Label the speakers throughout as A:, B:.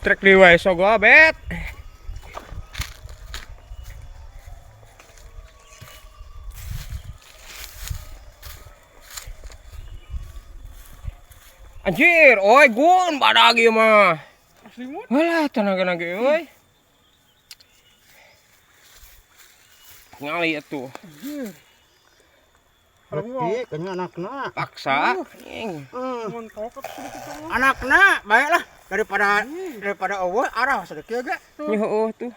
A: Trek di wae sogo bet. Anjir, oi gun badag ieu mah.
B: Asli.
A: Alah, tenaga ge euy. Ngali atuh.
B: Anjir.
C: Berarti kayaknya anakna.
A: Paksa. Anjing.
B: Montok atuh sedikit mah.
C: Anakna baiklah daripada daripada eueuh arah sedikit ge.
A: Nya heueuh tuh.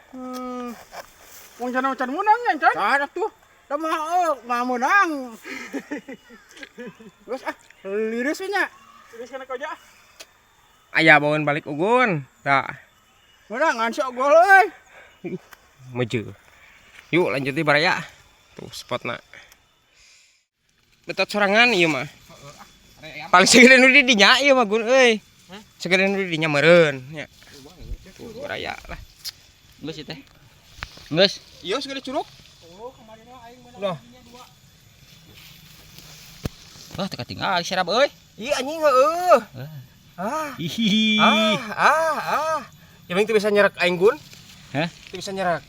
B: Wong can can menang nya, Can.
C: Can atuh. Da mah eueuh mah meunang. Terus ah liris we nya.
B: Terus kana koja.
A: Aya bawaan balik ugun. Tah,
C: Meunang si ogol euy.
A: meje. Yuk lanjut di baraya. Tuh spotna. Betot sorangan ieu mah. Paling segede nu di dinya ieu mah gun euy. Segede nu di dinya meureun nya. Tuh baraya lah.
D: Geus ieu teh. Geus.
A: Iya segede curug.
B: Oh, kemarin mah aing menang
A: Loh.
B: dua.
D: Wah, teu katinggal serab euy.
A: Iya anjing heueuh. Ah.
D: Hihihi.
A: Ah, ah, ah. Ya teu bisa nyerak aing gun.
D: Hah?
A: Teu bisa nyerak.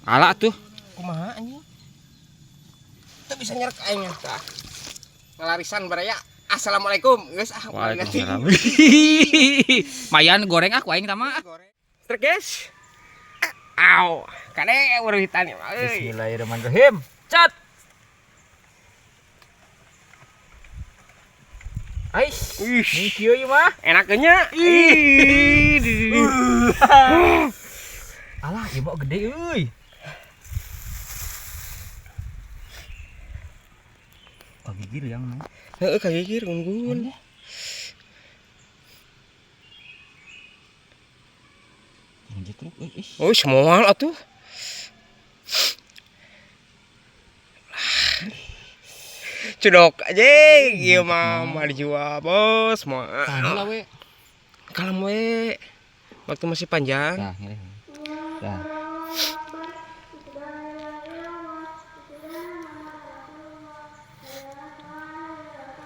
D: Ala tuh.
A: Kumaha anjing? Teu bisa nyerak aing tah. Ngalarisan baraya. Assalamualaikum. Geus ah,
D: Waalaikumsalam. Mayan goreng aku aing tama.
A: Strek guys. Aw, kade uruhitan ieu mah euy.
D: Bismillahirrahmanirrahim. Cat. Ais.
A: Ih,
D: Ini kieu ieu mah.
A: enak nya. Ih.
D: Alah, ieu mah gede euy. Kagigir yang mah.
A: Heeh, kagigir gun-gun.
D: Ngejetruk euy. Ih.
A: Oh, semua atuh. Cudok aja, ieu mah mah dijual bos, mau.
D: Tahan lah we.
A: Kalem we. Waktu masih panjang.
D: Tah, ngene. Tah.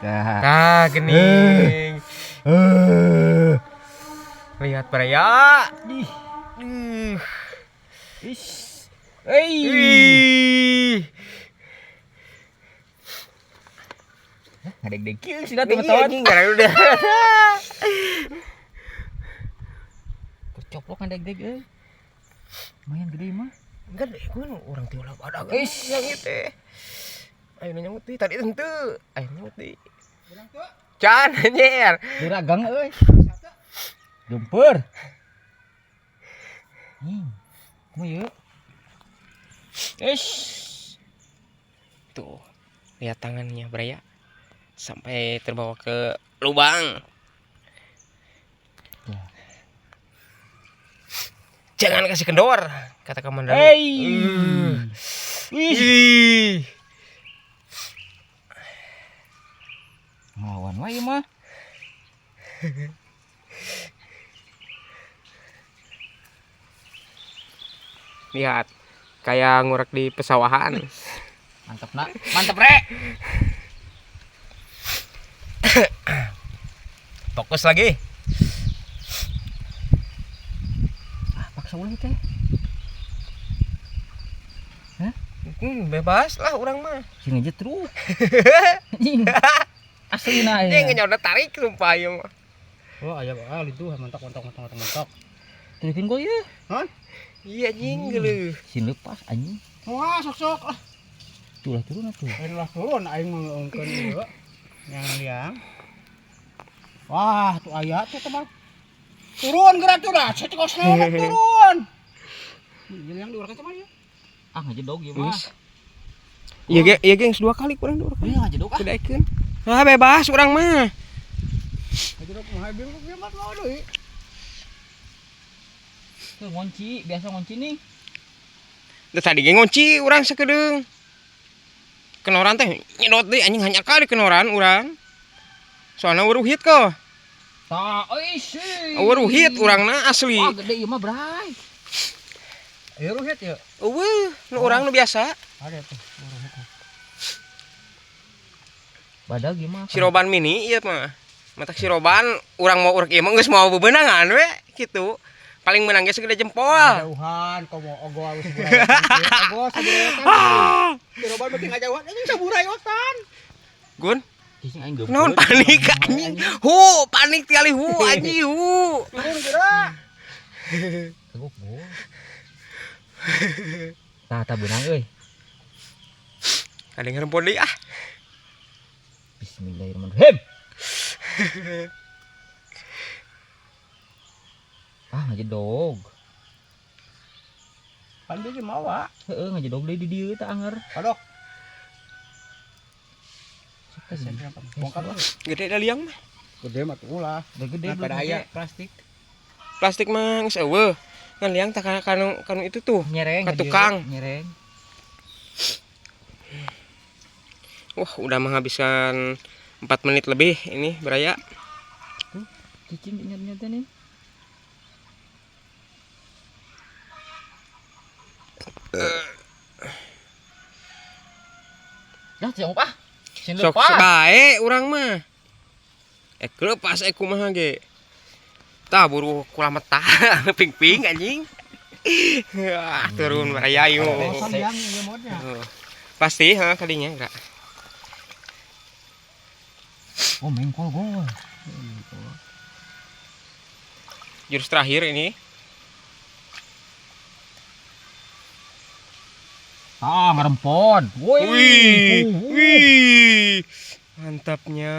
D: Tah.
A: Nah, gening. Lihat baraya.
D: Ih.
A: Ih.
D: Ish. Euy.
A: Ih.
D: Ngadeg-deg kieu sudah
A: Iya,
D: teman-teman.
A: anjing, gara udah.
D: Coplok ngadeg-deg euy. Lumayan gede mah.
A: Enggak deh, gue orang tiulah badag.
D: Ish.
A: Yang itu teh. Ayo nanya teh tadi tentu. Ayo nanya teh. Can anjir.
D: Duragang euy. Jumper. Kumaha ieu?
A: Ish. Tuh. Lihat tangannya Braya. Sampai terbawa ke lubang.
D: Ya.
A: Jangan kasih kendor, kata komandan.
D: Hey.
A: Ih.
D: Ngelawan wae mah.
A: Lihat, kayak ngurek di pesawahan.
D: Mantap nak. Mantap re.
A: Fokus lagi.
D: Ah, paksa ulah teh.
A: Bebas lah orang mah.
D: Sing ngejetruk. Anjing. Asli na
A: Ini ngenyodot tarik sumpah ieu mah.
C: Oh, aya ah itu mentok mentok mentok mentok mentok.
D: Tulukin gua ieu.
C: Hah?
A: Iya anjing geuleuh.
D: Sin lepas anjing.
C: Wah, sok-sok lah.
D: Tulah turun atuh.
C: Aing lah turun aing mah ieu. Yang liang. Wah, tuh aya tuh teman. Turun geura tuh dah, saya kos turun. Ini yang diurang teman ya.
D: Ah ngejedog ieu mah.
A: Iya ge, iya gengs dua kali kurang dua kali.
D: Iya ngejedog ah.
A: Tidak ekeun. Ah bebas urang mah.
C: Ngejedog mah bingung mah mau deui.
D: Tuh ngunci, biasa ngunci nih.
A: Da tadi ge ngunci urang sakedeung. Kenoran teh nyedot deui anjing hanya kali kenoran urang. Soalna uruhit kok.
D: Tah, euy sih.
A: Uruhit urangna asli.
D: Wah, gede ieu mah, Bray.
C: Ieu ruhit ya.
A: Eueuh, nu urang nu biasa.
C: Ada tuh ruhit.
D: Badag ieu mah.
A: Siroban mini ieu mah. Matak siroban urang mau urek ieu mah geus mau bebenangan we kitu. Paling menang ge segede jempol.
C: Jauhan komo ogol saburayotan. Ogol saburayotan. Kiroban beuki ngajauhan anjing saburayotan.
A: Gun,
D: Cicing aing geumpeur.
A: naon panik anjing. Hu, panik tiali hu anjing hu.
C: Turun geura.
D: Kagok gua. Tah tah beunang euy.
A: Ada yang ngerempon deui ah.
D: Bismillahirrahmanirrahim. Ah ngajedog.
C: Pan dia mawa.
D: Heeh ngajedog deui di dieu tah anger.
C: Padok. Bongkar lah.
A: Gede da liang mah.
C: Gede mah tuh ulah.
D: Udah gede
C: Nah,
D: belum
C: pada
D: gede.
C: aya plastik.
A: Plastik mah geus eueuh. Ngan liang tah kanu kanu itu tuh.
D: Nyereng
A: Ka
D: ka dieu,
A: tukang.
D: Nyereng.
A: Wah, udah menghabiskan 4 menit lebih ini Beraya.
D: Cicing ingat-ingat nih. Dah, siang ah. Sing
A: Sok
D: lepas.
A: bae urang mah. Lepas kumaha ge. Tah buru kulametah ping-ping anjing. Wah, turun Beraya yuk.
C: Bosan yang ieu modnya.
A: Pasti ha kalinya enggak.
D: Oh, mengkol gol.
A: Jurus terakhir ini.
D: Ah, ngerempon. Woi.
A: Wih, wih. Mantapnya.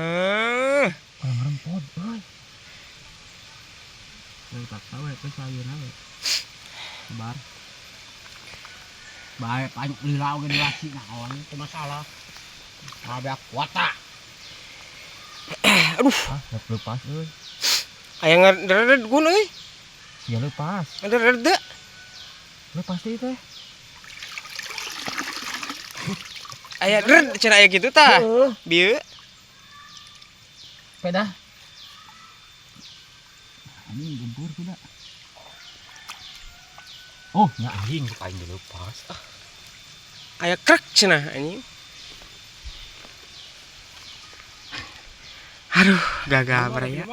D: Kalau ngerempon, euy.
C: Dari paksa we teh sayurna we. Sebar. Bae panyuk lila oge dilasi naon teu masalah. Kabeh kuota.
A: Aduh,
D: Ah, nggak lepas euy.
A: aya ngedered gun euy.
D: Ya lepas.
A: Ngedered deui.
D: Lepas deui teh.
A: Aya dred cenah aya kitu tah.
D: Heeh.
A: Bieu.
D: Pedah.
C: Anjing gempur kuda.
D: Oh, nya anjing sok aing dilepas. Ah,
A: Aya krek cenah anjing. Aduh, gagal Baraya.